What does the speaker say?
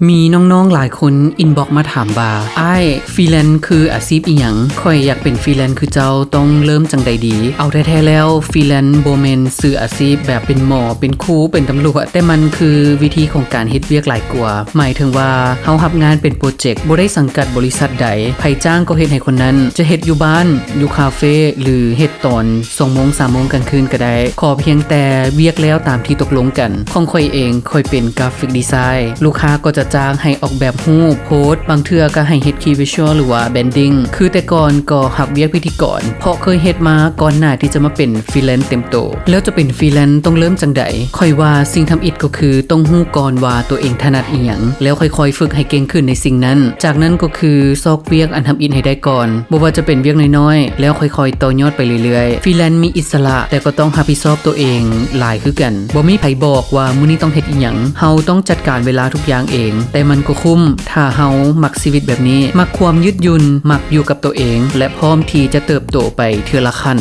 ມີນ້ອງໆຫຼາຍຄົນອິນບັອກມາຖາມວ່າ ອ້າຍ ຟຣີແລນຄືອາຊີບອີ່ຫຍັງ? ຂ້ອຍຢາກເປັນຟຣີແລນຄືເຈົ້າ ຕ້ອງເລີ່ມຈັ່ງໃດດີ? ເອົາແທ້ໆແລ້ວ ຟຣີແລນບໍ່ແມ່ນຊື່ອາຊີບແບບເປັນໝໍ, ເປັນຄູ, ເປັນຕຳຫຼວດ, ແຕ່ມັນຄືວິທີຂອງການເຮັດວຽກຫຼາຍກວ່າ. ໝາຍເຖິງວ່າເຮົາຮັບງານເປັນໂປຣເຈັກ, ບໍ່ໄດ້ສັງກັດບໍລິສັດໃດ, ໃຜຈ້າງກໍເຮັດໃຫ້ຄົນນັ້ນ, ຈະເຮັດຢູ່ບ້ານ, ຢູ່ຄາເຟ ຫຼື ເຮັດຕອນ ສອງໂມງ ສາມໂມງກາງຄືນກໍໄດ້, ຂໍພຽງແຕ່ວຽກແລ້ວຕາມທີ່ຕົກລົງກັນ. ຂອງຂ້ອຍເອງ, ຂ້ອຍເປັນກຣາຟິກດີໄຊ, ລູກຄ້າກໍຈະຈ້າງໃຫ້ອອກແບບຮູບ, ໂພສ, ບາງເທື່ອກໍໃຫ້ເຮັດຄີວິຊວລ ຫຼືວ່າແບຣນດິງ. ຄືແຕ່ກ່ອນກໍຮັບວຽກພິທີກອນ, ເພາະເຄີຍເຮັດມາກ່ອນໜ້າທີ່ຈະມາເປັນຟຣີແລນເຕັມໂຕ. ແລ້ວຈະເປັນຟຣີແລນຕ້ອງເລີ່ມຈັ່ງໃດ? ຂ້ອຍວ່າສິ່ງທຳອິດກໍຄືຕ້ອງຮູ້ກ່ອນວ່າຕົວເອງຖະໜັດອີ່ຫຍັງ, ແລ້ວຄ່ອຍໆຝຶກໃຫ້ເກັ່ງຂຶ້ນໃນສິ່ງນັ້ນ. ຈາກນັ້ນກໍຄືຊອກວຽກອັນທຳອິດໃຫ້ໄດ້ກ່ອນ, ບໍ່ວ່າຈະເປັນວຽກນ້ອຍໆ ແລ້ວຄ່ອຍໆຕໍ່ຍອດໄປເລື້ອຍໆ. ຟຣີແລນມີອິດສະຫຼະ, ແຕ່ກໍຕ້ອງຮັບຜິດຊອບຕົວເອງຫຼາຍຄືກັນ. ບໍ່ມີໃຜບອກວ່າມື້ນີ້ຕ້ອງເຮັດອີ່ຫຍັງ, ເຮົາຕ້ອງຈັດການເວລາທຸກຢ່າງເອງ. ແຕ່ມັນກໍຄຸ້ມ ຖ້າເຮົາມັກຊີວິດແບບນີ້, ມັກຄວາມຍືດຫຍຸ່ນ, ມັກຢູ່ກັບຕົວເອງ ແລະ ພ້ອມທີ່ຈະເຕີບໂຕໄປເທື່ອລະຂັ້ນ.